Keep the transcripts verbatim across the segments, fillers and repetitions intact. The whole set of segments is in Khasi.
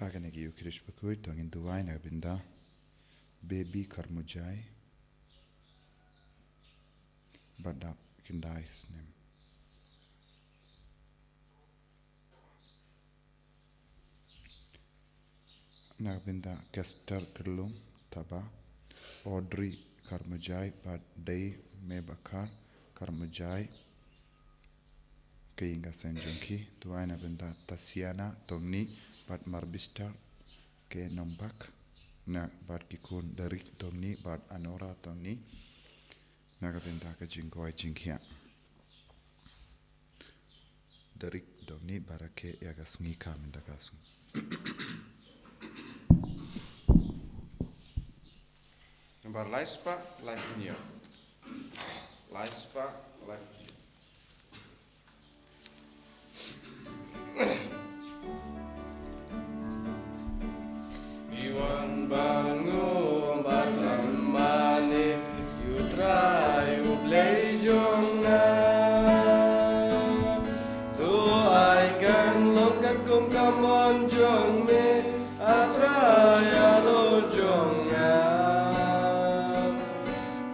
Ha kane ka Eucharist bakhuid to ngin duwai na ka bynta baby Karmujai. Bad da khyndai snem. Na ka bynta Kester Kyrlung Taba, Audrey Karmujai bad Dei Mebakhar Karmujai. Ka ïing ka sem jong ki, duwai na ka bynta Tasiana Tongni bad Marbista K Nombak, na bad ki khun Darik Tongni bad Anora Tongni. Na ka bynta ka jingkoit jingkhiah. Darik Tongni barakhe ïa ka sngi ka mynta ka sngi. Nambar lai spah lai hynñiew. Lai spah lai hynñiew. Iwan bangu balam mane, U Trai U Blei jong nga. To ai kan long katkum ka mon jong me, A Trai halor jong nga.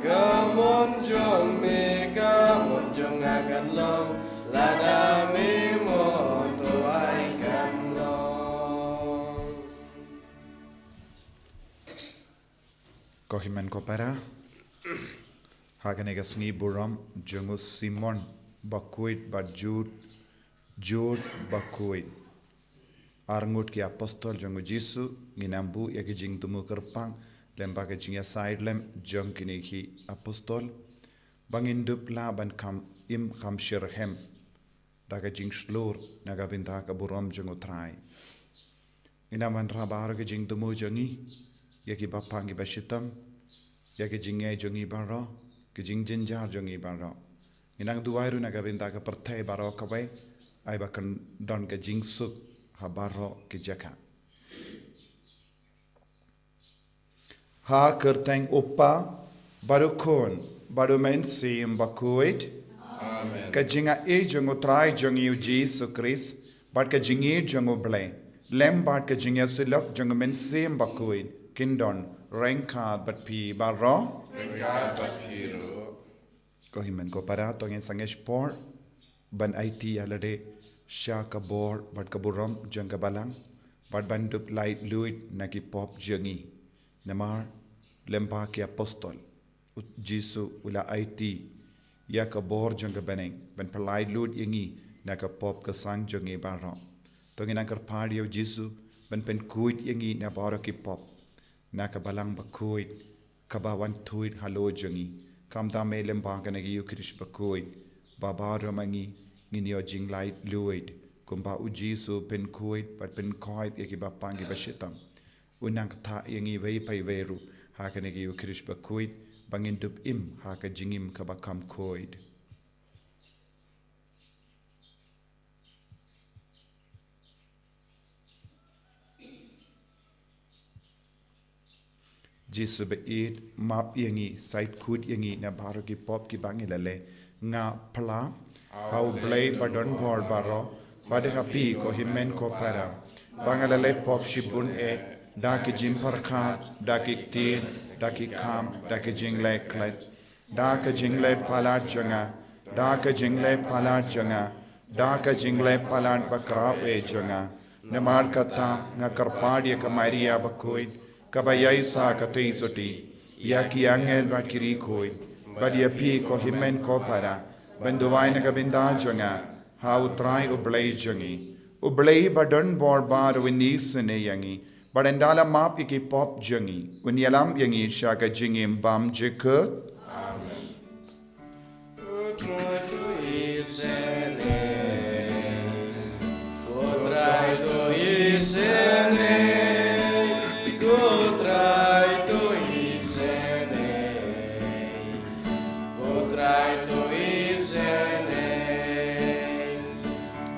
Ka mon jong me, ka mon jong nga kan long, lada me mon to ai kan long. Ko hynmen ko para, ha kane ka sngi burom jong u Simon bakhuid bad Jude, Jude bakhuid. Arngut ki apostol jong u Jisu, ngin ym buh ïa ki jingthmu kyrpang lem bad ka jingïasaid lem jong kine ki apostol. Ba ngin dup lah ban kham im kham shitrhem da ka jingshlur na ka bynta ka burom jong u Trai. Ngin ym wanrah baroh ki jingthmu jong ngi ïa ki bapang ki bashitom, ïa ki jingngeit jong ngi baroh, ki jingjynjar jong ngi baroh. Ngin nang duwai ruh na ka bynta ka pyrthei baroh kawei, ai ba kan don ka jingsuk ha baroh ki jaka. Ha kyrteng U Kpa bad U Khun bad U Mynsiem Bakhuid. Amen. Ka jingaiei jong U Trai jong ngi U Jisu Khrist bad ka jingïeit jong U Blei lem bad ka jingïasyllok jong U Mynsiem Bakhuid kin don ryngkat bad phi baroh. Ryngkat bad phi ruh. Ko hynmen ko para, to ngin sangeh por ban aiti ïa lade sha ka bor bad ka burom jong ka balang bad ban dup laitluid na ki pop jong ngi. Namar lem bad ki apostol, U Jisu u la aiti ïa ka bor jong ka bneng ban pyllait lut ïa ngi na ka pop ka sang jong ngi baroh. To ngin nang kyrpad ïa U Jisu ban pynkhuid ïa ngi na baroh ki pop na ka balang bakhuid kaba wan thuid halor jong ngi. Khamtam eh lem bad kane ka Eucharist bakhuid, ba baroh ma ngi ngin ïoh jinglaitluid kumba U Jisu u pynkhuid bad pynkhoit ïa ki bapang ki bashitom. Un nang ktah ïa ngi iwei pa iwei ruh ha kane ka Eucharist bakhuid ba ngin dup im ha ka jingim kaba kham khuid. Jisu baieit, map ïa ngi, sait khuid ïa ngi na baroh ki pop kiba ngi la leh. Nga phla ha U Blei ba don bor baroh bad ha phi ko hynmen ko para, ba nga la leh pop shibun eh, da ki jingpyrkhat, da ki ktien, da ki kam, da ki jingleh khlem. Da ka jingleh palat jong nga, da ka jingleh palat jong nga, da ka jingleh palat bakhraw eh jong nga. Namar kata nga kyrpad ïa ka Maria bakhuid, kaba ïaisah katei suti, ïa ki angel bad ki riewkhuid, bad ïa phi ko hynmen ko para, ban duwai na ka bynta jong nga ha U Trai U Blei jong ngi. U Blei ba don bor baroh un isynei ïa ngi, bad ynda la map ïa ki pop jong ngi, un ïalam ïa ngi sha ka jingim bymjukut. Amen. Ko Trai to isynei, ko Trai to isynei, ko Trai to isynei. Ko Trai to isynei,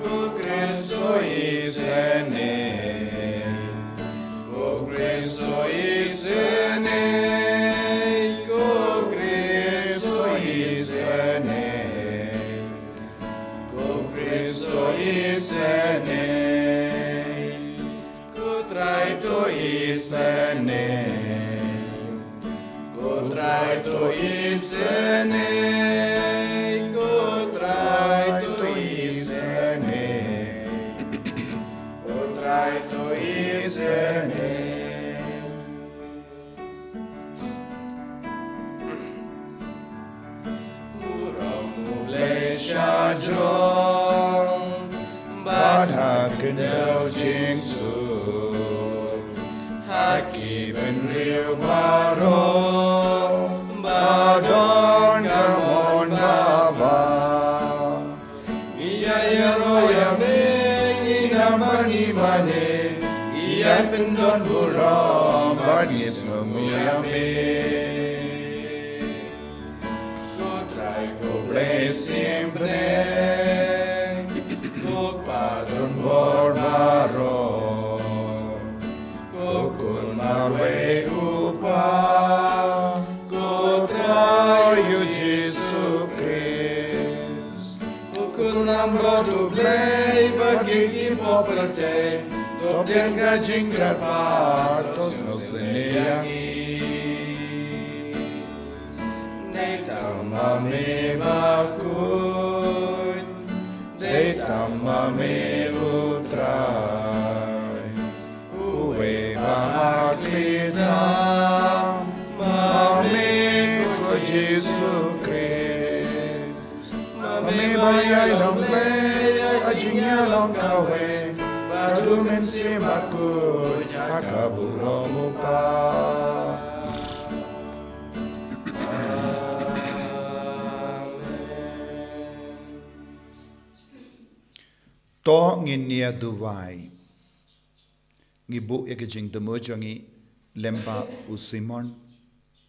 ko Khrist to isynei, ko Khrist to isynei, ko Khrist to isynei, ko Khrist to isynei. Ko Trai Isynei. Ko Trai to isynei, ko Trai to isynei, ko Trai to isynei. Burom U Blei shajrong, bad ha khyndew jingsuk, ha ki bynriew baroh ba don ka mon babha. Ïa ïaroh ïa me, ngi nam bad ngi mane, ïa pyndon burom bad ngi sngewnguh ïa me. Ko Trai ko Blei symbai, ko Kpa donbor baroh, ko Khun marwei U Kpa, ko Trai U Jisu Khrist. Ko Khun namar U Blei bad ki pop pyrthei, to pdiang ka jingkyrpad, to sngewsynei ïa ngi. Dei tang ma me bakhuid, dei tang ma me U Trai, uwei ba ha khlieh tam ma me ko Jisu Khrist. Ma me ba ïai long Blei ha jingïalong kawei bad U Mynsiem Bakhuid ha ka burom U Kpa. Amen. To ngin ïa duwai. Ngi buh ïa ka jingthmu jong ngi lyngba u Simon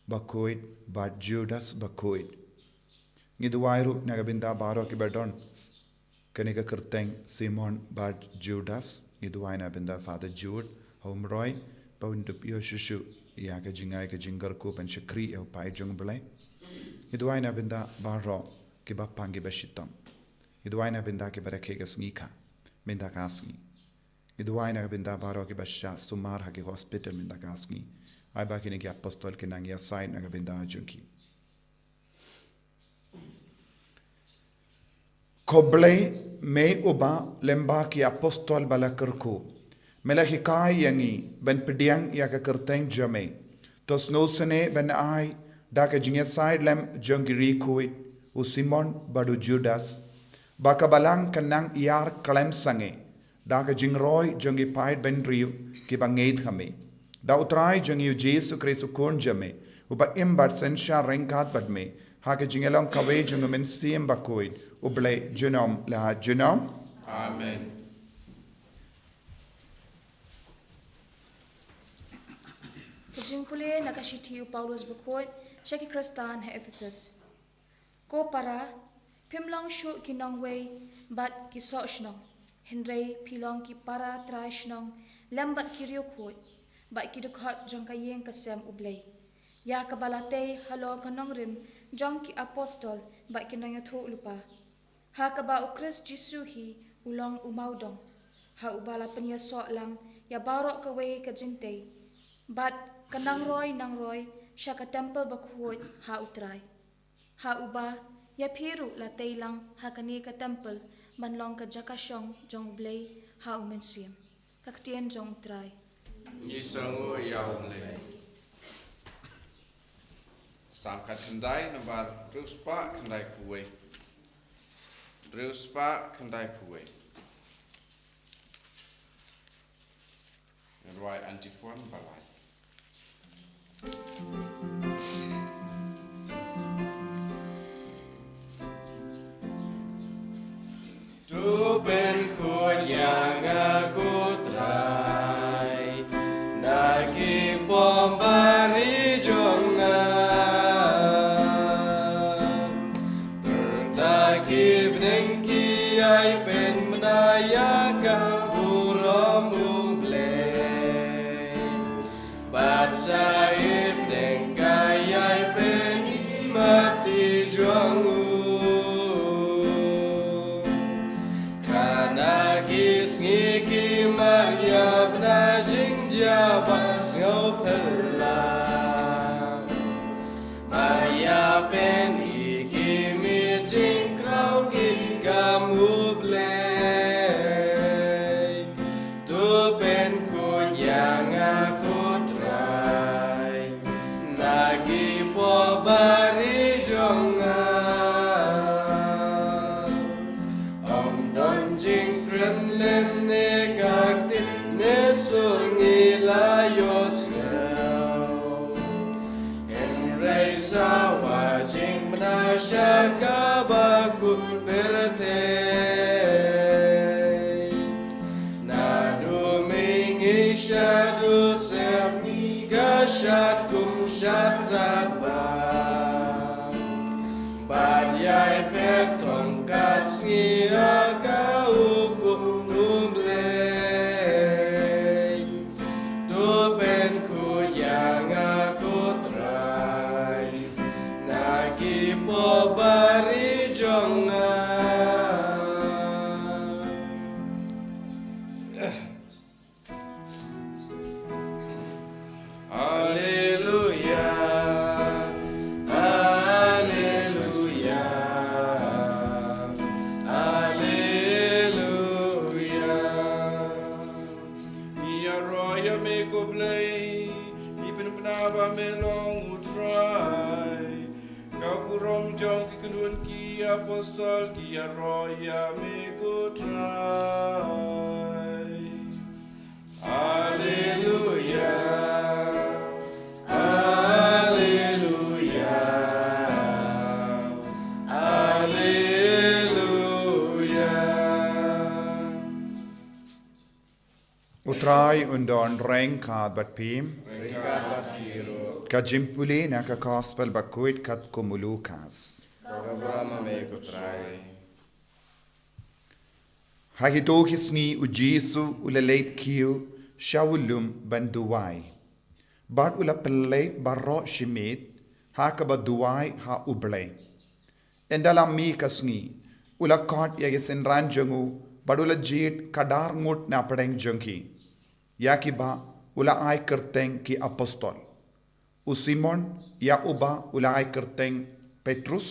bakhuid bad Judas bakhuid. Ngi duwai ruh na ka bynta baroh kiba don kane ka kyrteng Simon bad Judas. Ngi duwai na bynta Father Jude ha Umroi, ba un dup ïoh shuh shuh ïa ka jingai ka jingkyrkhu ban shakri ïa u paid jong U Blei. Ngi duwai na bynta baroh kiba pang kiba shitom. Ngi duwai na bynta kiba rakhe ka sngi kha mynta ka sngi. Ngi duwai na ka bynta baroh kiba shah sumar ha ki hospital mynta ka sngi. Ai ba kine ki apostol kin nang ïasaid na ka bynta jong ki. Ko Blei, me uba lyngba ki apostol ba la kyrkhu, me la hikai ïa ngi ban pdiang ïa ka kyrteng jong me. To sngewsynei ban ai da ka jingïasaid lem jong ki riewkhuid, u Simon bad u Judas, ba ka balang kan nang ïar khlem sangeh da ka jingroi jong ki paid bynriew kiba ngeit ha me. Da U Trai jong ngi U Jisu Khrist U Khun jong me, uba im bad synshar ryngkat bad me ha ka jingïalong kawei jong U Mynsiem Bakhuid, U Blei junom la junom. Amen. Ka jingpule na ka shithi u Paulus bakhuid sha ki Khristan ha Ephesus. Ko para, phim long shuh ki nongwei bad ki soh shnong, hynrei phi long ki para trai shnong lem bad ki riewkhuid bad ki dkhot jong ka ïing ka sem U Blei, ïa kaba la tei halor ka nongrim jong ki apostol bad ki nongïathuhlypa, ha kaba U Khrist Jisu hi u long u mawdong, ha uba la pynïasoh lang ïa baroh kawei ka jingtei bad ka nangroi nangroi sha ka templ bakhuid ha U Trai. Ha uba ïa phi ruh la tei lang ha kane ka templ ban long ka jaka shong jong U Blei ha U Mynsiem. Ka ktien jong U Trai. Ngi sngewnguh ïa U Blei. Salm khatkhyndai, nambar hynriew spah khyndaiphew wei. Hynriew spah khyndaiphew wei. Ngan rwai antiphon ba lai. To pynkhuid ïa nga ko Trai na ki pom bari jong nga. Pyrta ki bneng ki ïai pynbna ïa ka burom U Blei. Bad sa ïeit bneng ka ïai pynïamapti jong u. Khana ki sngi ki mat ïa bna jingjia ba sngew Pyrthei. Naduh mynhynnin shaduh sepngi ka shad kum shad rabang. Bad ïai phet tang ka sngi ha ka hukum U Blei. To pynkhuid ïa nga ko Trai na ki pohbarit jong nga. Alleluia, alleluia, alleluia. Ngi ïaroh ïa me ko Blei, ngi pynbna ba me long U Trai. Ka burom jong ki kynhun ki apostol ki ïaroh ïa me ko Trai. Alleluia, alleluia, alleluia. U Trai un don ryngkat bad phi. Ryngkat bad phi ruh. Ka jingpule na ka Gospel bakhuid katkum u Lukas. Ka burom ïa me ko Trai. Ha kito ki sngi U Jisu u la leit kiew sha u lum ban duwai. Bad u la pynleit baroh shimet ha kaba duwai ha U Blei. Ynda la mih ka sngi, u la khot ïa ki synran jong u, bad u la jied ka dar ngut na pdeng jong ki. Ïa kiba u la ai kyrteng ki apostol. U Simon, ïa uba u la ai kyrteng Petrus,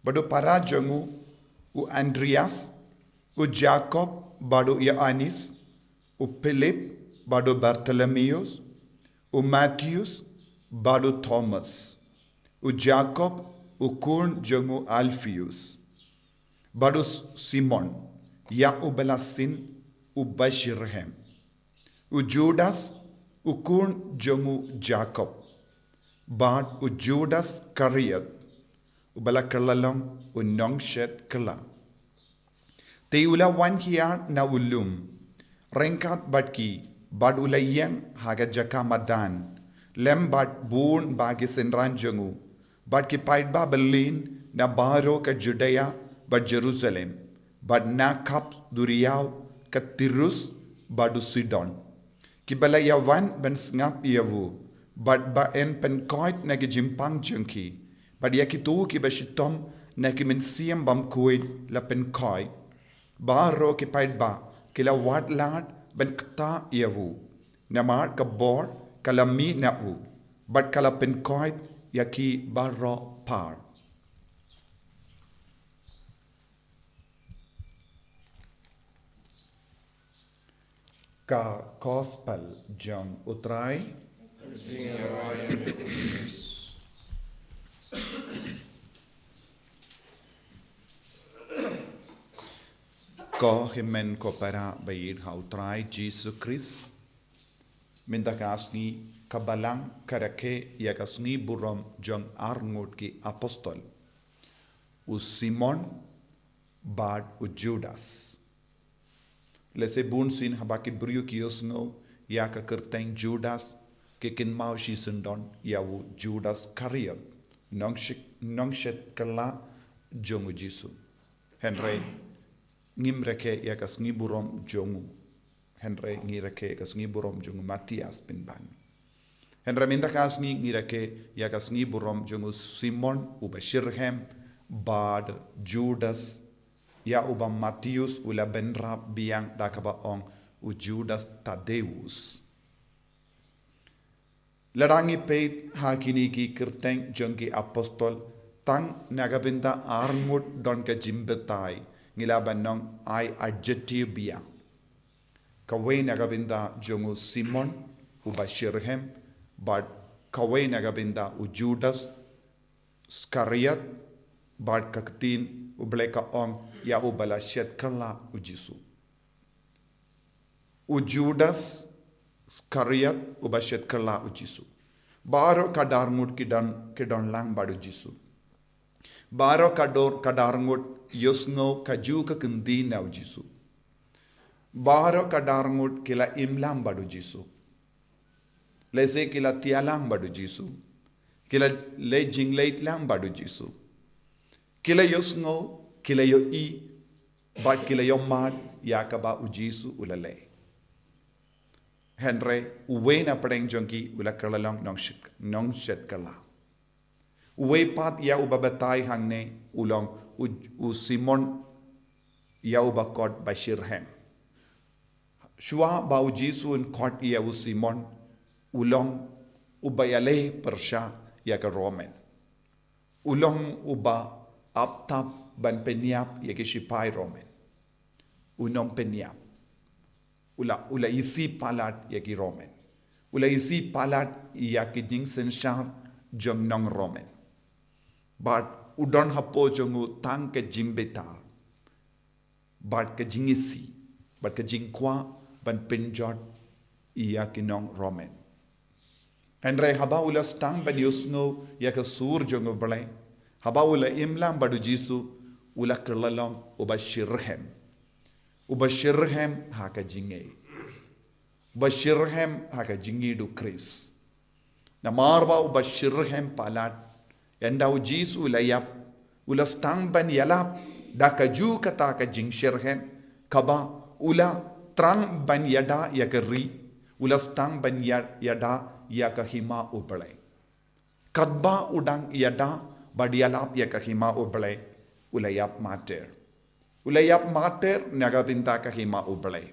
bad u para jong u, u Andreas, u Jakob, bad u Ïoannis, u Philip, bad u Bartholomeus, u Mathius, bad u Thomas, u Jakob, u khun jong u Alpheus, bad u Simon, ïa uba la sin u Bashirhem, u Judas, u khun jong u Jakob, bad u Judas Iskariot, uba la kylla long u nongshet kylla. Te u la wan hiar na u lum, ryngkat bad ki, bad u la ïeng ha ka jaka madan, lem bad bun ba ki synran jong u, bad ki paidbah byllien na baroh ka Judea bad Jerusalem, bad na khap duriaw ka Tirus bad u Sidon. Kiba la ïa wan ban sngap ïa u, bad ban pynkoit na ki jingpang jong ki, bad ïa kito kiba shitom na ki mynsiem bymkhuid la pynkoit. Baroh ki paidbah ki la wad lad ban ktah ïa u. Namar ka bor ka la mih na u, bad ka la pynkoit ïa ki baroh par. Ka Gospel jong U Trai. Ko hynmen ko para ba ïeit ha U Trai Jisu Khrist. Mynta ka sngi ka Balang ka rakhe ïa ka sngi burom jong ar ngut ki apostol, u Simon bad u Judas. Lehse bun sien haba ki briew ki ïohsngew ïa ka kyrteng Judas, ki kynmaw shisyndon ïa u Judas Iskariot, nongshet, nongshet kylla jong u Jisu. Hynrei ngim rakhe ïa ka sngi burom jong u. Hynrei ngi rakhe ïa ka sngi burom jong u Matthias pynban. Hynrei mynta ka sngi ngi rakhe ïa ka sngi burom jong u Simon u Bashirhem bad Judas, ïa uba Matthias u la bynrap biang da kaba ong u Judas Thaddeus. Lada ngi peit ha kine ki kyrteng jong ki apostol, tang na ka bynta ar ngut don ka jingbatai, ngi lah ban ong ai adjective biang. Kawei na ka bynta jong u Simon u Bashirhem, bad kawei na ka bynta u Judas Iskariot, bad ka ktien U Blei ka ong ïa uba la shet kylla u Jisu. U Judas Iskariot uba shet kylla u Jisu. Baroh ka dar ngut ki don, ki don lang bad u Jisu. Baroh ka dor, ka dar ngut ïohsngew ka ju ka kyntien na u Jisu. Baroh ka dar ngut ki la im lang bad u Jisu. Lehse ki la thiah lang bad u Jisu. Ki la leit jingleit lang bad u Jisu. Ki la ïohsngew, ki la ïohi, bad ki la ïohmad ïa kaba u Jisu u la leh. Hynrei uwei na pdeng jong ki u la kylla long nongshet, nongshet kylla. Uwei pat ïa uba batai hangne u long u, u Simon, ïa uba khot ba shyrhem. Shuwa ba u Jisu un khot ïa u Simon, u long uba ïaleh pyrshah ïa ka Roman. U long uba ap tap ban pynïap ïa ki shipai Roman. U nongpynïap. U la, u la isih palat ïa ki Roman. U la isih palat ïa ki jingsynshar jong nong Roman. Bad u don hapoh jong u tang ka jingbitar, bad ka jingisih, bad ka jingkwah ban pynjot ïa ki nong Roman. Hynrei haba u la sdang ban ïohsngew ïa ka sur jong u Blei, haba u la im lang bad u Jisu, u la kylla long uba shyrhem. Uba shyrhem ha ka jingngeit. Uba shyrhem ha ka jingïeit u Khrist. Namar ba uba shyrhem palat, ynda u Jisu u la ïap, u la sdang ban ïalap da kajuh kata ka jingshyrhem, kaba u la thrang ban ïada ïa ka ri, u la sdang ban ïa, ïada ïa ka hima u Blei. Katba u dang ïada bad ïalap ïa ka hima u Blei, u la ïap martir. U la ïap martir na ka bynta ka hima u Blei.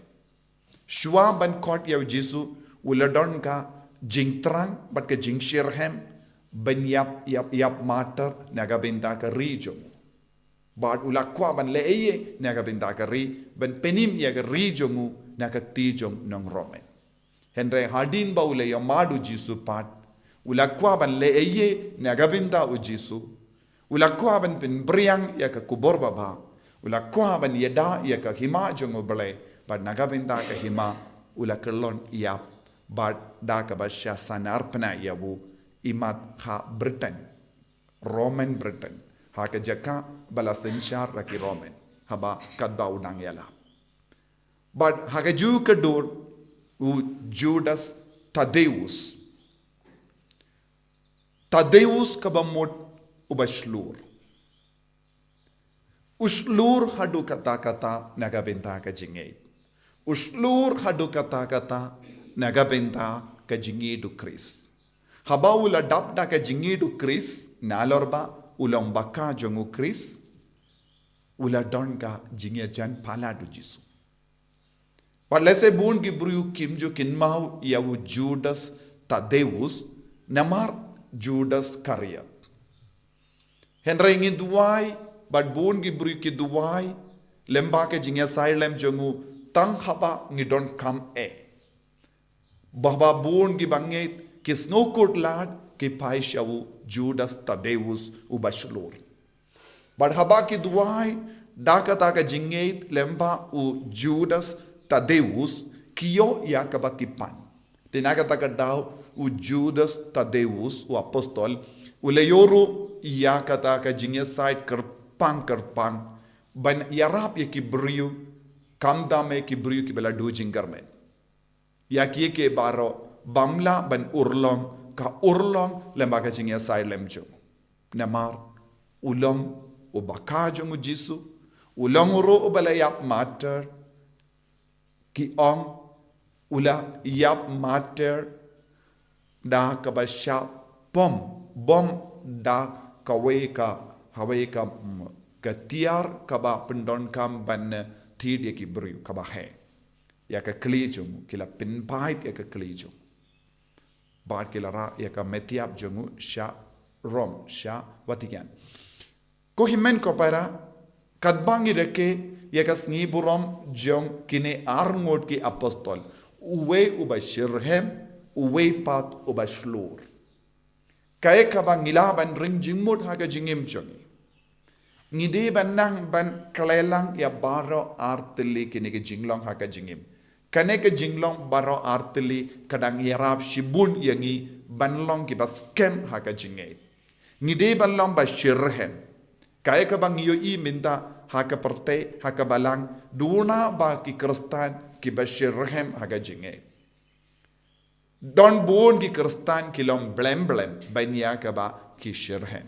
Shuwa ban khot ïa u Jisu, u la don ka jingthrang bad ka jingshyrhem ban ïap, ïap, ïap martir na ka bynta ka ri jong u. Bad u la kwah ban leh ei ei na ka bynta ka ri, ban pynim ïa ka ri jong u na ka kti jong nong Roman. Hynrei hadien ba u la ïohmad u Jisu pat, u la kwah ban leh ei ei na ka bynta u Jisu. U la kwah ban pynphriang ïa ka khubor babha. U la kwah ban ïada ïa ka hima jong u Blei, bad na ka bynta ka hima u la kylla long ïap, bad da kaba shah sanar pynah ïa u, imat ha Britain, Roman Britain, ha ka jaka ba la synshar da ki Roman, haba katba u dang ïalap. Bad ha kajuh ka dur u Judas Thaddeus. Thaddeus kaba mut uba shlur. U shlur haduh katta katta na ka bynta ka jingngeit. U shlur haduh katta katta na ka bynta ka jingïeit u Khrist. Haba u la dap da ka jingïeit u Khrist, nalor ba u long baka jong u Khrist, u la don ka jingïajan palat u Jisu. Bad lehse bun ki briew kim ju kynmaw ïa u Judas Thaddeus, namar Judas Iskariot. Hynrei ngi duwai, bad bun ki briew ki duwai, lyngba ka jingïasaid lem jong u, tang haba ngi donkam eh. Ba haba bun ki bangeit ki sngewkhuslai ki phai sha u Judas Thaddeus uba shlur. Bad haba ki duwai da kata ka jingngeit lyngba u Judas Thaddeus, ki ïoh ïa kaba ki pan. Te na kata ka daw u Judas Thaddeus u apostol, u la ïoh ruh ïa kata ka jingïasaid kyrpang kyrpang ban ïarap ïa ki briew, khamtam eh ki briew kiba la duh jingkyrmen. Ïa kiei kiei baroh, bym lah ban urlong, ka urlong lyngba ka jingïasaid lem jong u. Namar u long u baka jong u Jisu, u long ruh uba la ïap martir, ki ong u la ïap martir da kaba shah bom, bom da kawei ka, hawei ka, mm, ka tiar kaba pyndonkam ban thied ïa ki briew kaba heh. Ïa ka kli jong u, ki la pynpait ïa ka kli jong u. Bad ki la rah ïa ka met ïap jong u sha Rom, sha Vatican. Ko hynmen ko para, katba ngi rakhe ïa ka sngi burom jong kine arngut ki apostol, uwei uba shitrhem, uwei pat uba shlur. Kaei kaba ngi lah ban ring jingmut ha ka jingim jong ngi? Ngi dei ban nang ban khleh lang ïa baroh artylli kine ki jinglong ha ka jingim. Kane ka jinglong baroh artylli ka dang ïarap shibun ïa ngi ban long kiba skhem ha ka jingngeit. Ngi dei ban long ba shitrhem. Kaei kaba ngi ïohi mynta ha ka pyrthei, ha ka balang, duna ba ki Khristan kiba shitrhem ha ka jingngeit. Don bun ki Khristan ki long blem blem ban ïa kaba ki shitrhem.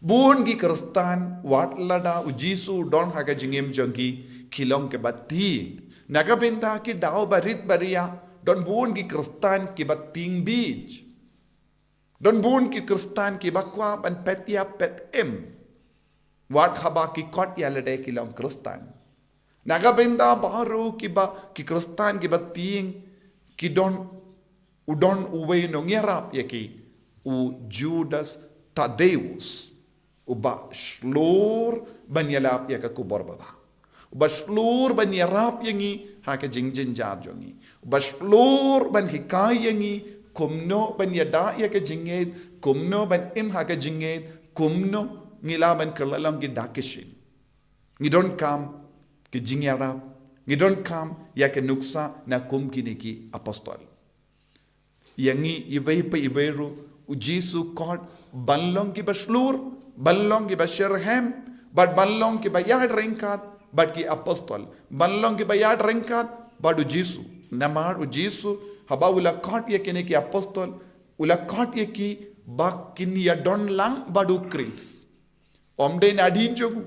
Bun ki Khristan wat lada u Jisu u don ha ka jingim jong ki, ki long kiba tieng. Na ka bynta ki daw barit baria, don bun ki Khristan kiba tieng bit. Don bun ki Khristan kiba kwah ban peit ïap peit im, wat haba ki khot ïa lade ki long Khristan. Na ka bynta baroh kiba, ki Khristan kiba tieng, ki don, u don uwei u nongïarap ïa ki, u Judas Thaddeus, uba shlur ban ïalap ïa ka khubor babha. Uba shlur ban ïarap ïa ngi ha ka jingjynjar jong ngi. Uba shlur ban hikai ïa ngi kumno ban ïada ïa ka jingngeit, kumno ban im ha ka jingngeit, kumno ngi lah ban kylla long ki da ki shin. Ngi donkam ki jingïarap, ngi donkam ïa ka nuksa na kum kine ki apostol. Ïa ngi iwei pa iwei ruh, u Jisu u khot ban long kiba shlur, ban long kiba shitrhem, bad ban long kiba ïaid ryngkat bad ki apostol, ban long kiba ïaid ryngkat bad u Jisu. Namar u Jisu, haba u la khot ïa kine ki apostol, u la khot ïa ki ba kin ïadon lang bad u Khrist. Ym dei nadien jong u,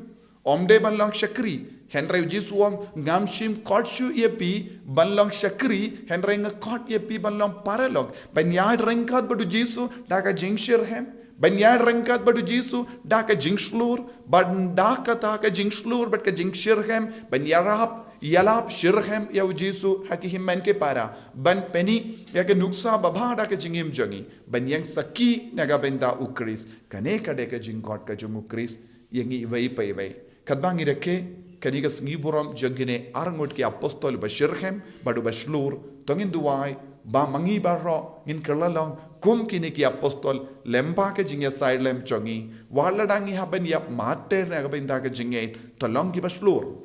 ym dei ban long shakri, hynrei u Jisu u ong, ngam shym khot shuh ïa phi ban long shakri, hynrei nga khot ïa phi ban long paralok, ban ïaid ryngkat bad u Jisu da ka jingshitrhem, ban ïaid ryngkat bad u Jisu da ka jingshlur, ban da kata ka jingshlur bad ka jingshitrhem ban ïarap ïalap shitrhem ïa u Jisu ha ki hynmen ki para, ban pyni ïa ka nuksa babha da ka jingim jong ngi, ban ïeng sakhi na ka bynta u Khrist. Kane ka dei ka jingkhot ka jong u Khrist ïa ngi iwei pa iwei. Katba ngi rakhe kane ka sngi burom jong kine arngut ki apostol, uba shitrhem bad uba shlur, to ngin duwai ba ma ngi baroh ngin kylla long kum kine ki apostol lyngba ka jingïasaid lem jong ngi. Wat lada ngi hap ban ïap martyr na ka bynta ka jingngeit, to long kiba shlur,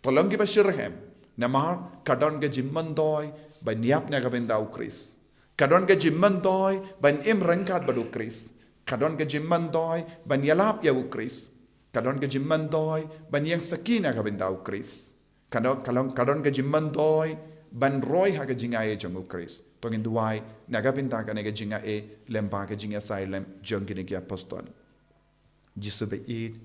to long kiba shitrhem. Namar ka don ka jingmyntoi ban ïap na ka bynta u Khrist. Ka don ka jingmyntoi ban im ryngkat bad u Khrist. Ka don ka jingmyntoi ban ïalap ïa u Khrist. Ka don ka jingmyntoi ban ïeng sakhi na ka bynta u Khrist. Ka don, ka long, ka don ka jingmyntoi ban roi ha ka jingaiei jong u Khrist. To ngin duwai na ka bynta kane ka jingaiei lyngba ka jingïasaid lem jong kine ki apostol. Jisu ba ïeit,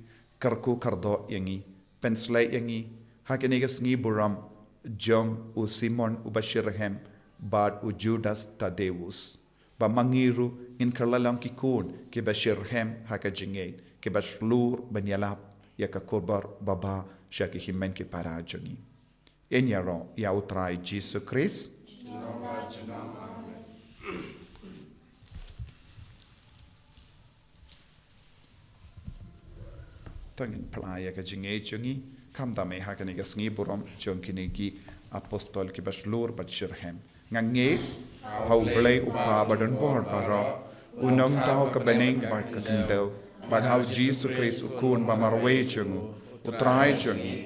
kyrkhu kyrdoh ïa ngi, pynshlei ïa ngi ha kane ka sngi burom jong u Simon uba shitrhem bad u Judas Thaddeus, ba ma ngi ruh ngin kylla long ki khun kiba shitrhem ha ka jingngeit, kiba shlur ban ïalap ïa ka khubor babha sha ki hynmen ki para jong ngi. Ngin ïaroh ïa u Trai Jisu Khrist. To ngin pyllait ïa ka jingngeit jong ngi, khamtam eh ha kane ka sngi burom jong kine ki apostol kiba shlur bad shitrhem. Nga ngeit ha U Blei U Kpa badonbor baroh, U Nongthaw ka bneng bad ka khyndew, bad ha U Jisu Khrist U Khun ba marwei jong U, U Trai jong ngi,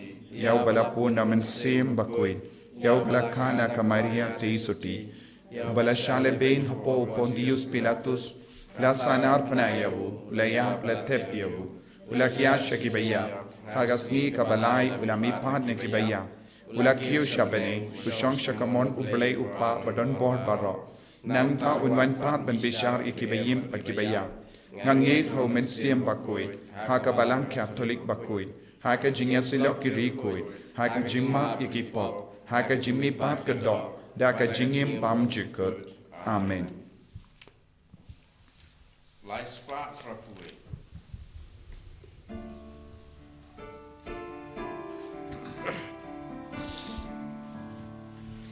ïa uba la pun na U Mynsiem Bakhuid, ïa uba la khang na ka Maria Theisotti, uba la shah lehbeiñ hapoh u Pontius Pilatus, la sahnarphna ïa u, la ïap, la thep ïa u, u la hiar sha kiba ïap, ha ka sngi kaba lai u la mihpat na kiba ïap, u la kiew sha bneng, u shong sha kamon U Blei U Kpa badonbor baroh. Nangta un wan pat ban bishar ïa kiba im bad kiba ïap. Nga ngeit ha U Mynsiem Bakhuid, ha ka Balang Katholik bakhuid, ha ka jingïasyllok ki riewkhuid, ha ka jingmap ïa ki pop, ha ka jingmihpat ka doh, da ka jingim bymjukut. Amen. Lai spah phra phew wei.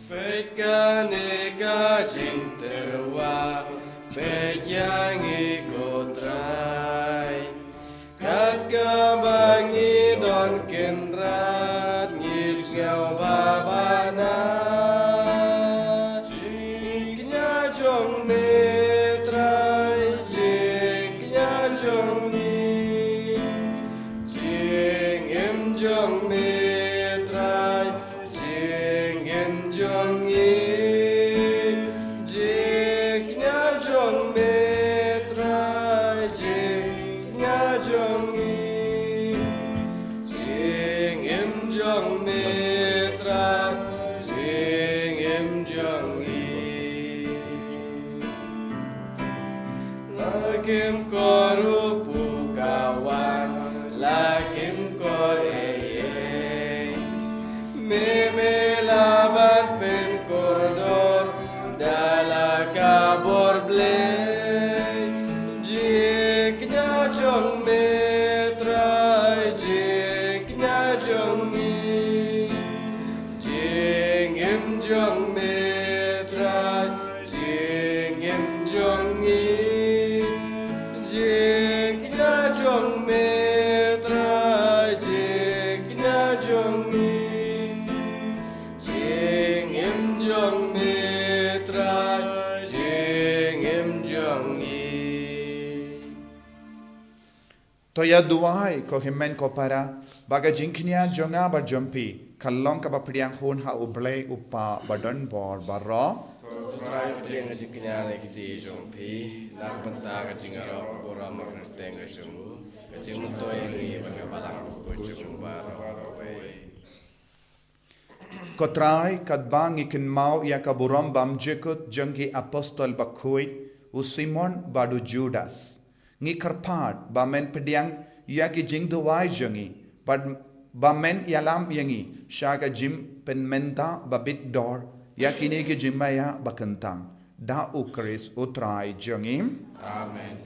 Peit kane ka jingtyrwa, peit ïa ngi ko Trai. Kat kaba ngi don kynrad ngi sngew ba bana. Jingkñia jong me Trai, jingkñia jong ngi. Jingim jong me Trai, jingim jong ngi. Jingkñia jong me Trai, jingkñia jong ngi. Mitra jingim jong ngi. La kim kor u pu ka wan, la kim kor ei ei. Me me la ban pen kordor da la ka bor Blei. Jingkñia jong me Trai, jingkñia jong ngi. Jingim jong me Trai, jingim jong ngi. Jingkñia jong me Trai, jingkñia jong ngi. Jingim jong me Trai, jingim jong ngi. To ïa duwai ko hynmen ko para, ba ka jingkñia jong nga bad jong phi ka long kaba pdiang hun ha U Blei U Kpa badonbor baroh. To Trai, pdiang ka jingkñia na ki kti jong phi na ka bynta ka jingïaroh, ka burom bad ka kyrteng ka jong u, ka jingmyntoi ïa ngi bad ka balang bakhuid jong u baroh kawei. Ko Trai, katba ngi kynmaw ïa ka burom bymjukut jong ki apostol bakhuid, u Simon bad u Judas, ngi kyrpad ba men pdiang ïa ki jingduwai jong ngi, bad ba men ïalam ïa ngi sha ka jingpynmynta babit dor ïa kine ki jingmaïa bakyntang. Da U Khrist U Trai jong ngi. Amen.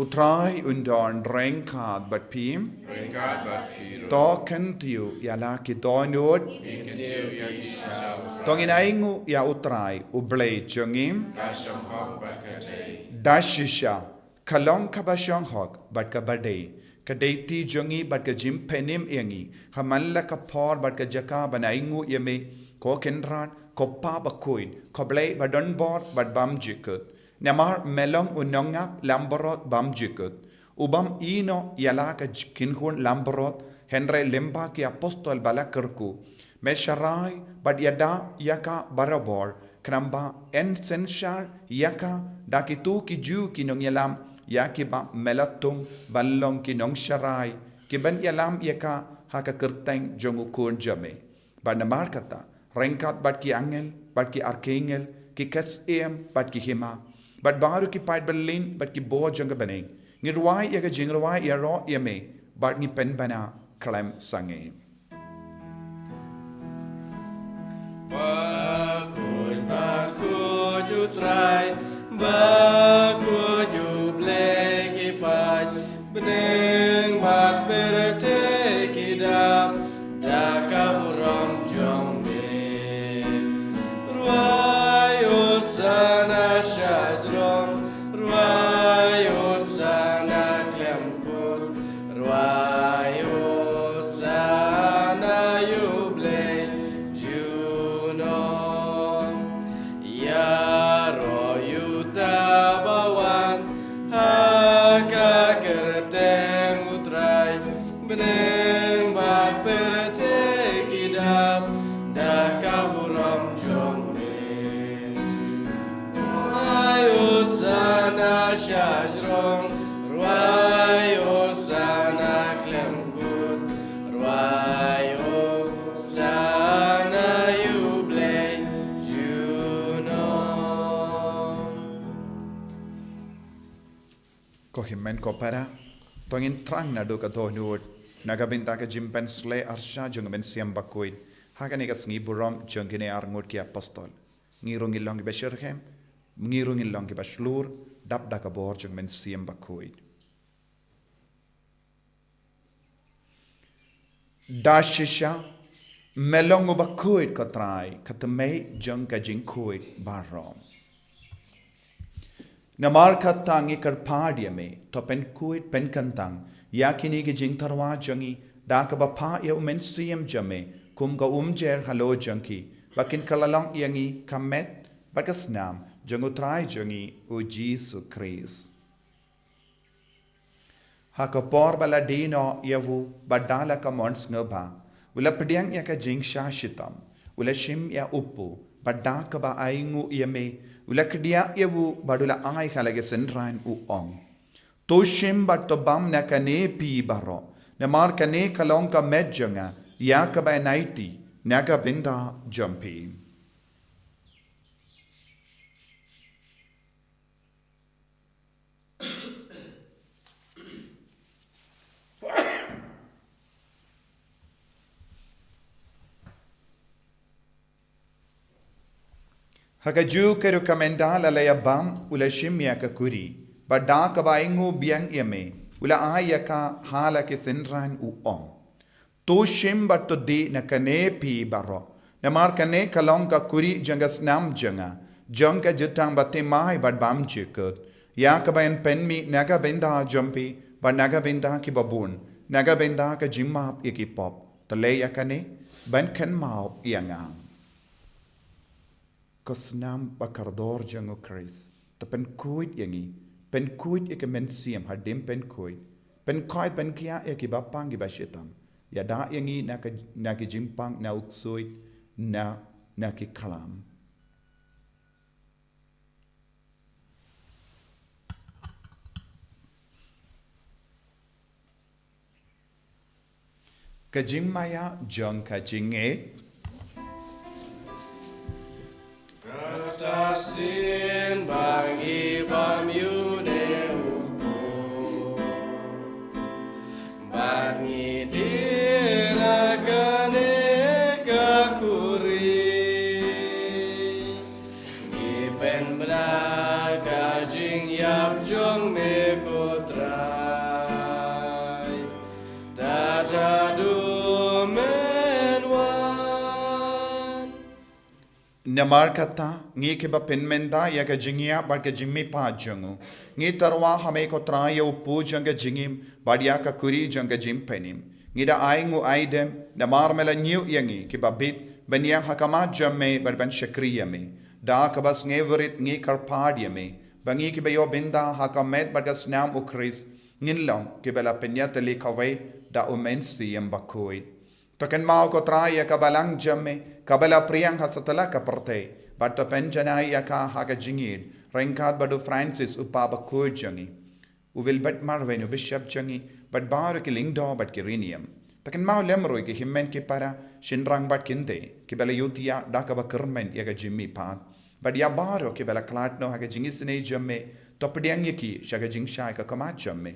U Trai un don ryngkat bad phi. Ryngkat bad phi ruh. To kyntiew ïa la ki dohnud. Ngi kyntiew ïa ki sha U Trai. To ngin ainguh ïa U Trai U Blei jong ngi. Ka shong hok bad ka dei. Da shisha ka long kaba shong hok bad kaba dei, ka dei kti jong ngi bad ka jingpynim ïa ngi ha man la ka por bad ka jaka ban ainguh ïa me, ko Kynrad, ko Pa bakhuid, ko Blei badonbor bad bymjukut. Namar me long u nongap langbrot bymjukut, u bym ïehnoh ïa la ka j-, kynhun langbrot, hynrei lyngba ki apostol ba la kyrkhu, me sharai bad ïada ïa ka barabor, khnang ba yn synshar ïa ka da kito ki Jiw ki nongïalam ïa kiba me la thung ban long ki nongsharai, ki ban ïalam ïa ka ha ka kyrteng jong U Khun jong me. Bad namar kata, ryngkat bad ki angel, bad ki arkangel, ki kha syiem, bad ki hima, bad baroh ki paid byllien, bad ki bor jong ka bneng, ngi rwai ïa ka jingrwai ïaroh ïa me, bad ngi pynbna khlem sangeh. Bakhuid, bakhuid U Trai, bakhuid U Blei ki paid, bneng bad pyrthei ki dap da ka burom jong me. Rwai Hosana shajrong, rwai Hosana khlem kut, rwai Hosana ïa U Blei junom. Ïaroh ïa uta ba wan ha ka kyrteng U Trai, bneng bad pyrthei ki dap da ka burom jong me. Rwai Hosana shajrong, rwai Hosana khlem kut, rwai Hosana ïa U Blei junom. Ko hynmen ko para, to ngin thrang naduh ka dohnud na ka bynta ka jingpynsleh arshah jong ka Mynsiem Bakhuid ha kane ka sngi burom jong kine arngut ki apostol. Ngi ruh ngin long kiba shitrhem, ngi ruh ngin long kiba shlur, dap da ka bor jong ka Mynsiem Bakhuid. Da shisha me long uba khuid, ko Trai, ka tymmen jong ka jingkhuid baroh. Namar kata ngi kyrpad ïa me, to pynkhuid pynkyntang ïa kine ki jingtyrwa jong ngi da kaba phah ïa U Mynsiem jong me kum ka umjer halor jong ki, ba kin kylla long ïa ngi ka met bad ka snam jong U Trai jong ngi U Jisu Khrist. Ha ka por ba la die noh ïa u bad da la ka mon sngewbha, u la pdiang ïa ka jingshah shitom, u la shim ïa u kpu, bad da kaba ainguh ïa me, u la kdiah ïa u bad u la ai ha la ki synran, u ong: To shim bad to bam na kane phi baroh, namar kane ka long ka met jong nga, ïa kaba yn aiti na ka bynta jong phi. Ha kajuh ka ruh ka mynta la la ïa bam, u la shim ïa ka kuri, bad da kaba ainguh biang ïa me, u la ai ïa ka ha la ki synran, u ong: To shim bad to dih na kane phi baroh, namar kane ka long ka kuri jong ka snam jong nga, jong ka jutang bathymmai bad bymjukut, ïa kaba yn pynmih na ka bynta jong phi bad na ka bynta kiba bun, na ka bynta ka jingmap ïa ki pop. To leh ïa kane ban kynmaw ïa nga. Ka snam ba kordor jong u Khrist, to pynkhuid ïa ngi, pynkhuid ïa ka mynsiem hadien pynkhuid, pynkhuid pynkhiah ïa kiba pang kiba shitom, ïada ïa ngi na ka, na ki jingpang, na u ksuid, na, na ki khlam. Ka jingmaïa jong ka jingngeit. Kata shisien ba ngi bam ïa une u pop, bad ngi dih na kane ka kuri, ngi pynbna ka jingïap jong me ko Trai, tad haduh men wan. Namar kata, ngi kiba pynmynta ïa ka jingïap bad ka jingmihpat jong u, ngi tyrwa ha me ko Trai ïa u pud jong ka jingim bad ïa ka kuri jong ka jingpynim. Ngi da ainguh aidem namar me la ñiew ïa ngi kiba bit ban ïeng ha khmat jong me bad ban shakri ïa me. Da kaba sngewrit ngi kyrpad ïa me ba ngi kiba ïoh bynta ha ka met bad ka snam u Khrist ngin long kiba la pynïatylli kawei da u Mynsiem Bakhuid. To kynmaw ko Trai ïa ka balang jong me kaba la pdiang ha satlak ka pyrthei, bad to pynjanai ïa ka ha ka jingïeid ryngkat bad u Francis u Pop bakhuid jong ngi, u Wilbert Marwein u Bishop jong ngi, bad baroh ki lyngdoh bad ki riewniam. To kynmaw lem ruh ïa ki hynmen ki para, shynrang bad kynthei kiba la ïohthiah da kaba kyrmen ïa ka jingmihpat. Bad ïa baroh kiba la khlad noh ha ka jingisynei jong me, to pdiang ïa ki sha ka jingshai ka khmat jong me.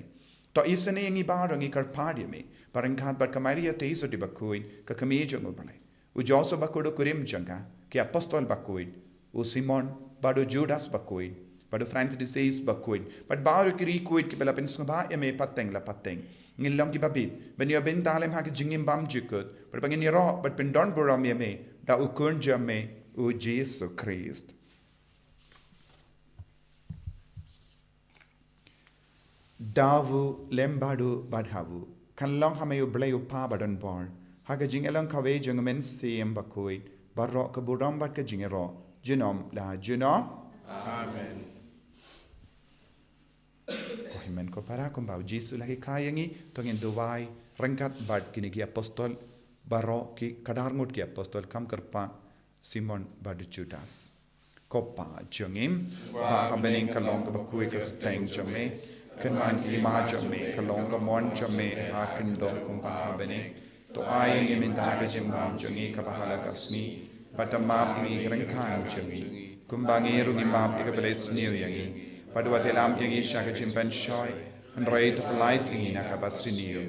To isynei ïa ngi baroh, ngi kyrpad ïa me, ba ryngkat bad ka Maria Theisotti bakhuid, ka Kmie jong u Blei, u Joseph bakhuid u kurim jong ka, ki apostol bakhuid, u Simon bad u Judas bakhuid, bad u Francis de Sales bakhuid, bad baroh ki riewkhuid kiba la pynsngewbha ïa me pateng la pateng, ngin long kiba bit ban ïoh bynta lem ha ka jingim bymjukut, bad ba ngin ïaroh bad pyndonburom ïa me da u Khun jong me, u Jisu Khrist. Da u lem bad u bad ha u, kan long ha me U Blei U Kpa badonbor, ha ka jingïalong kawei jong U Mynsiem Bakhuid, baroh ka burom bad ka jingïaroh, junom la junom. Amen. Ko hynmen ko para, kumba U Jisu u la hikai ïa ngi, to ngin duwai ryngkat bad kine ki apostol baroh, ki khadar ngut ki apostol, kham kyrpad Simon bad u Judas. Ko Pa jong ngi ba ha bneng, ka long kaba khuid ka kyrteng jong me. Kyrmen ïa ka hima jong me, ka long ka mon jong me ha khyndew kumba ha bneng. To ai ïa ngi mynta ka jingbam jong ngi kaba ha la ka sngi, bad to map ïa ngi ki ryngkang jong ngi, kumba ngi ruh ngi map ïa kiba la sniew ïa ngi. Bad wat ïalam ïa ngi sha ka jingpynshoi, hynrei to pyllait ïa ngi na kaba sniew.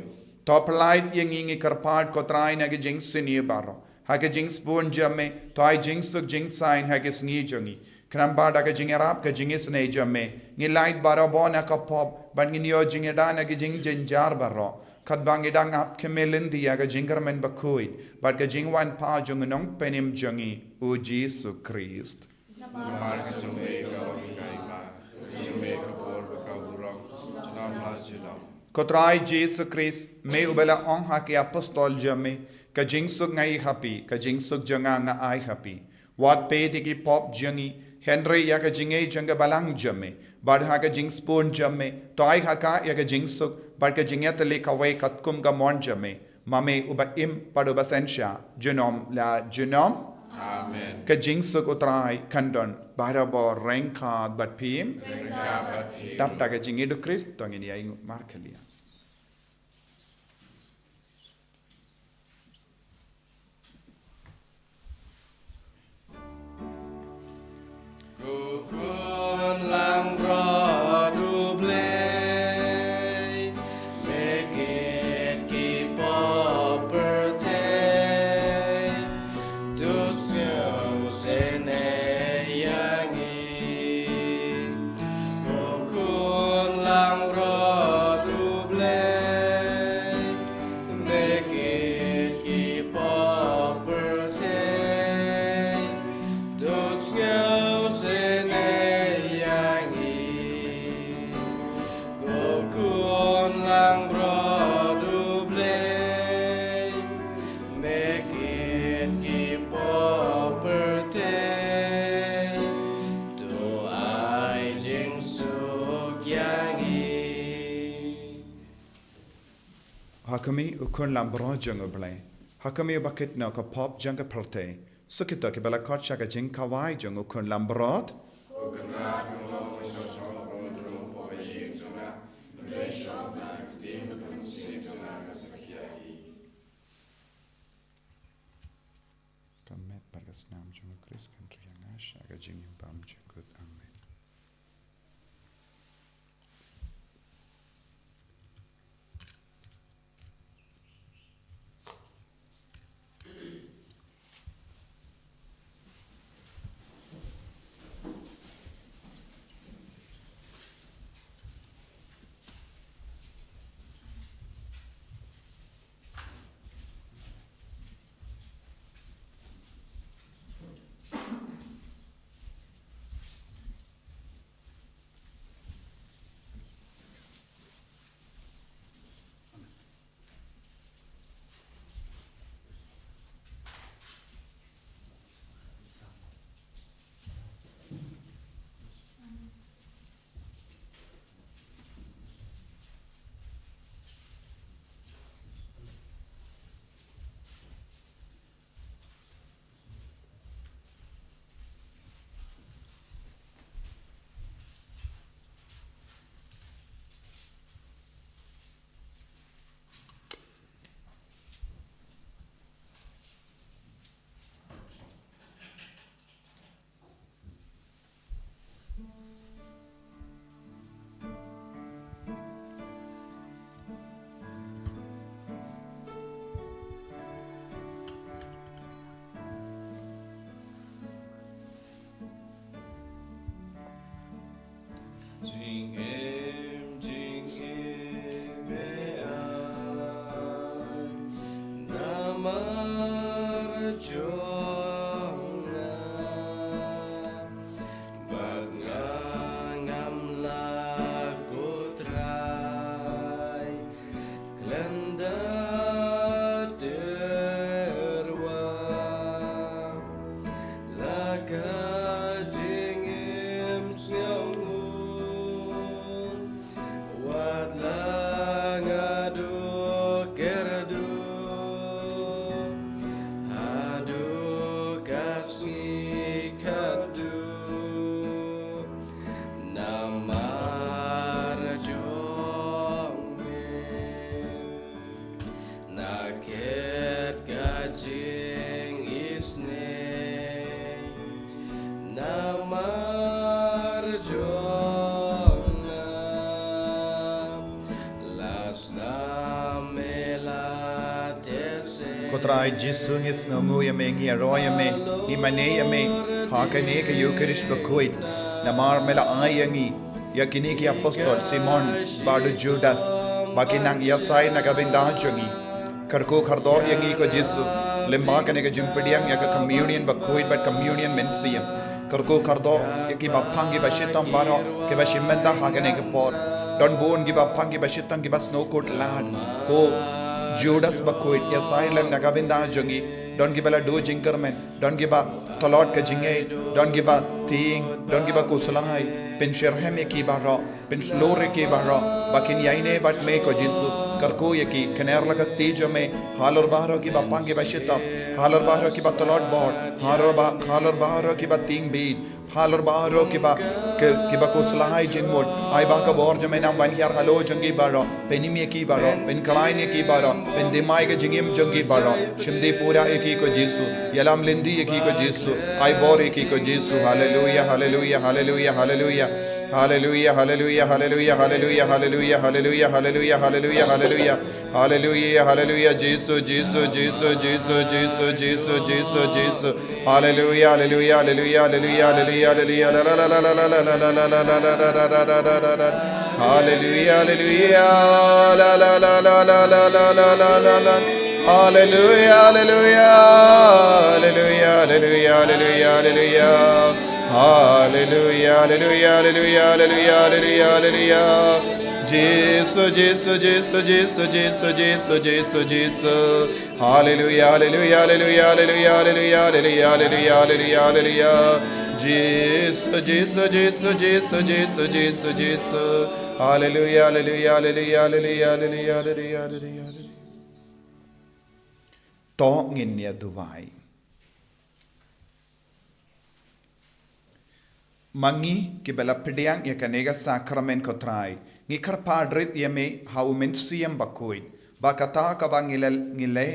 To pyllait ïa ngi, ngi kyrpad ko Trai, na ka jingsniew baroh. Ha ka jingsbun jong me, to ai jingsuk jingsaiñ ha ka sngi jong ngi. Khnang ba da ka jingïarap ka jingisynei jong me, ngin lait barabor na ka pop, bad ngin ïoh jingïada na ki jingjynjar baroh, katba ngi dang ap khmih lynti ïa ka jingkyrmen bakhuid bad ka jingwan pat jong u Nongpynim jong ngi, u Jisu Khrist. Namar ka jong me ka long ka hima, ka jong me ka bor bad ka burom, junom la junom. Ko Trai Jisu Khrist, me uba la ong ha ki apostol jong me, ka jingsuk nga ai ha phi, ka jingsuk jong nga nga ai ha phi. Wat peit ïa ki pop jong ngi, hynrei ïa ka jingngeit jong ka balang jong me. Bad ha ka jingsbun jong me, to ai ha ka ïa ka jingsuk bad ka jingïatylli kawei katkum ka mon jong me, ma me uba im bad uba synshar, junom la junom. Amen. Ka jingsuk U Trai kan don barabor ryngkat bad phi. Ryngkat bad phi. Dap da ka jingïeit U Khrist to ngin ïainguh markhlieh. Ko khun langbrot U Blei, me kit ki pop pyrthei, to sngewsynei ïa ngi. Ko khun langbrot U Blei, me kit ki pop pyrthei, to sngewsynei ïa ngi. Ko khun langbrot U Blei, me kit ki pop pyrthei, to ai jingsuk ïa ngi. Ha khmih, U Khun langbrot jong U Blei. Ha khmih, uba kit noh ka pop jong ka pyrthei. Suk ïa kito kiba la khot sha ka jingkhawai jong U Khun langbrot. Ka met bad ka snam jong U Khrist kan trei ïa nga sha ka jingim bymjukut. Amen. Jingim, jingim me ai namar jong nga, bad nga ngam lah, ko Trai, khlem da tyrwa, la ka jingim sngewnguh, wat la nga duh kyrduh, haduh ka sngi khatduh, namar jong me. Na khet ka jingisynei namar jong nga, la snam me la theh seh. Ko Trai Jisu, ngi sngewnguh ïa me, ngi ïaroh ïa me, ngi mane ïa me ha kane ka Eukharist bakhuid, namar me la ai ïa ngi ïa kine ki apostol, Simon bad u Judas, ba kin nang ïasaid na ka bynta jong ngi. Kyrkhu kyrdoh ïa ngi, ko Jisu, lyngba kane ka jingpdiang ïa ka communion bakhuid bad communion mynsiem. Kyrkhu kyrdoh ïa kiba phang kiba shitom baroh kiba shim bynta ha kane ka por. Don bun kiba phang kiba shitom kiba sngewkhuslai, ko Judas bakhuid, ïasaid lem na ka bynta jong ngi. Don kiba la duh jingkyrmen, don kiba tlot ka jingngeit, don kiba tieng, don kiba khuslai. Pynshitrhem ïa ki baroh, pynshlur ïa ki baroh ba kin ïaineh bad me, ko Jisu. Kyrkhu ïa ki, kner la ka kti jong me halor baroh kiba pang kiba shitom, halor baroh kiba tlot bor, halor ba, halor baroh kiba tieng bit, halor baroh kiba, ki, kiba khuslai jingmut. Ai ba ka bor jong me nang ban hiar halor jong ki baroh, pynim ïa ki baroh, pynkhlaiñ ïa ki baroh, pyndem ïa ka jingim jong ki baroh. Shim dei pura ïa ki ko Jisu. Ïalam lynti ïa ki ko Jisu. Ai bor ïa ki ko Jisu. Haleluia, haleluia, haleluia, haleluia. Haleluia, haleluia, haleluia, haleluia, haleluia, haleluia, haleluia, haleluia, haleluia. Haleluia, haleluia, Jisu, Jisu, Jisu, Jisu, Jisu, Jisu, Jisu. Haleluia, haleluia, haleluia, haleluia, haleluia, haleluia, la, la, la. Haleluia, haleluia, la, la, la. Haleluia, haleluia, haleluia, haleluia, haleluia, haleluia, haleluia. Haleluia, haleluia, haleluia, haleluia, haleluia, haleluia. Jisu, Jisu, Jisu, Jisu, Jisu, Jisu, Jisu, Jisu. Haleluia, haleluia, haleluia, haleluia, haleluia, haleluia, haleluia, haleluia, haleluia. Jisu, Jisu, Jisu, Jisu, Jisu, Jisu, Jisu. Haleluia, haleluia, haleluia, haleluia, haleluia, haleluia, haleluia. To ngin ïa duwai. Ma ngi kiba la pdiang ïa kane ka sakramen ko Trai, ngi kyrpad rit ïa me ha u Mynsiem Bakhuid, ba kata kaba ngi la, ngi la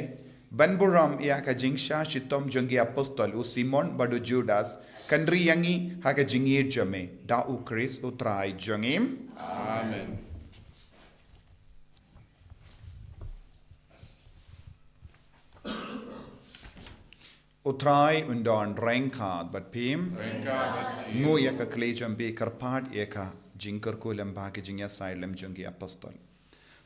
ban burom ïa ka jingshah shitom jong ki apostol, u Simon bad u Judas, kan ri ïa ngi ha ka jingïeit jong me, da u Khrist u Trai jong ngi. Amen. U Trai un don ryngkat bad phi. Ryngkat bad phi. Nguh ïa ka khlieh jong phi, kyrpad ïa ka jingkyrkhu lyngba ka jingïasaid lem jong ki apostol.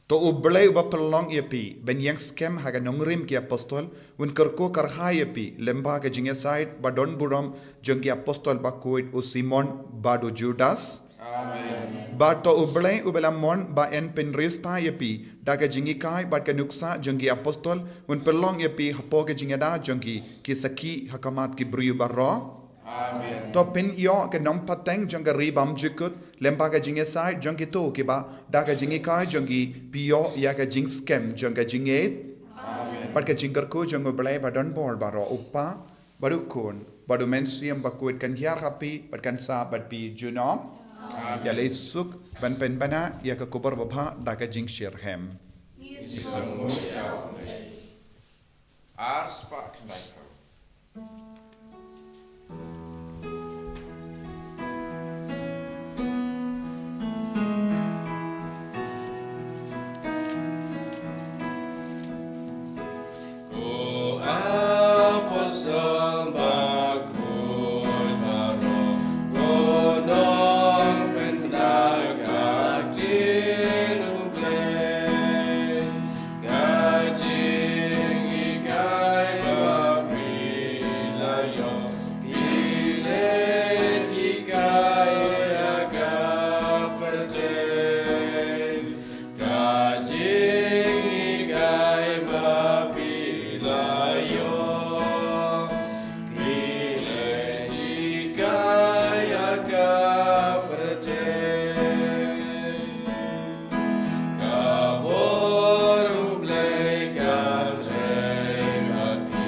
To U Blei uba pynlong ïa phi ban ïeng skhem ha ka nongrim ki apostol, un kyrkhu kyrhai ïa phi lyngba ka jingïasaid ba don burom jong ki apostol bakhuid u Simon bad u Judas. Amen. Bad to U Blei uba la mon ba yn pynriewspah ïa phi da ka jinghikai bad ka nuksa jong ki apostol, un pynlong ïa phi hapoh ka jingïada jong ki, ki sakhi ha khmat ki briew baroh. Amen. To pynïoh ka nongpateng jong ka ri bymjukut lyngba ka jingïasaid jong kito kiba da ka jinghikai jong ki phi ïoh ïa ka jingskhem jong ka jingïeit. Amen. Bad ka jingkyrkhu jong U Blei ba don bor baroh, U Kpa bad U Khun bad U Mynsiem Bakhuid kan hiar ha phi bad kan sah bad phi junom. Amen. Ïaleh suk ban pynbna ïa ka khubor babha da ka jingshitrhem. Ar spah khyndai phew. Ko apostol bakhuid baroh, ko nongpynbna ka ktien U Blei, ka jinghikai ba phi la ïoh, phi leit hikai ïa ka pyrthei. Ka jinghikai ba phi la ïoh, phi leit hikai ïa ka pyrthei. Ka bor U Blei kan trei bad phi,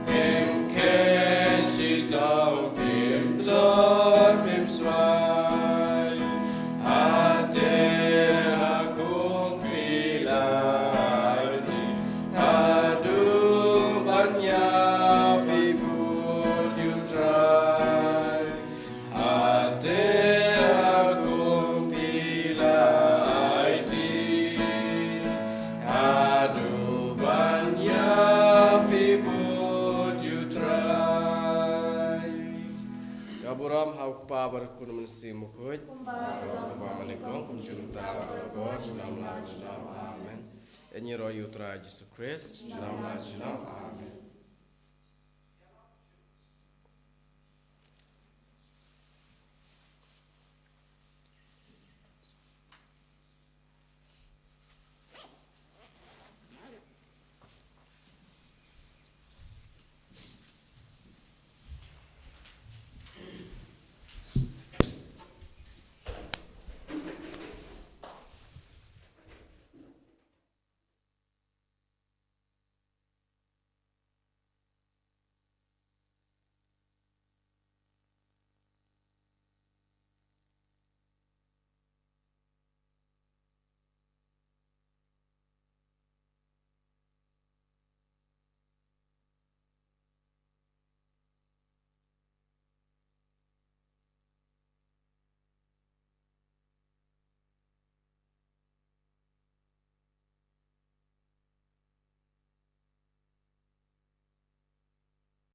phim khet shitom, phim tlot, phim swai. Hangta ha kum phi la aiti, haduh ban ïa phi bud ïa U Trai. Hangta ha kum phi la aiti, haduh ban ïa phi bud ïa U Trai. Ka burom ha U Kpa bad U Khun, U Mynsiem Bakhuid. Kumba ha kaba nyngkong, kum shynta, barabor, junom la junom. Amen. Ïaroh ïa U Trai Jisu Khrist, junom la junom. Amen.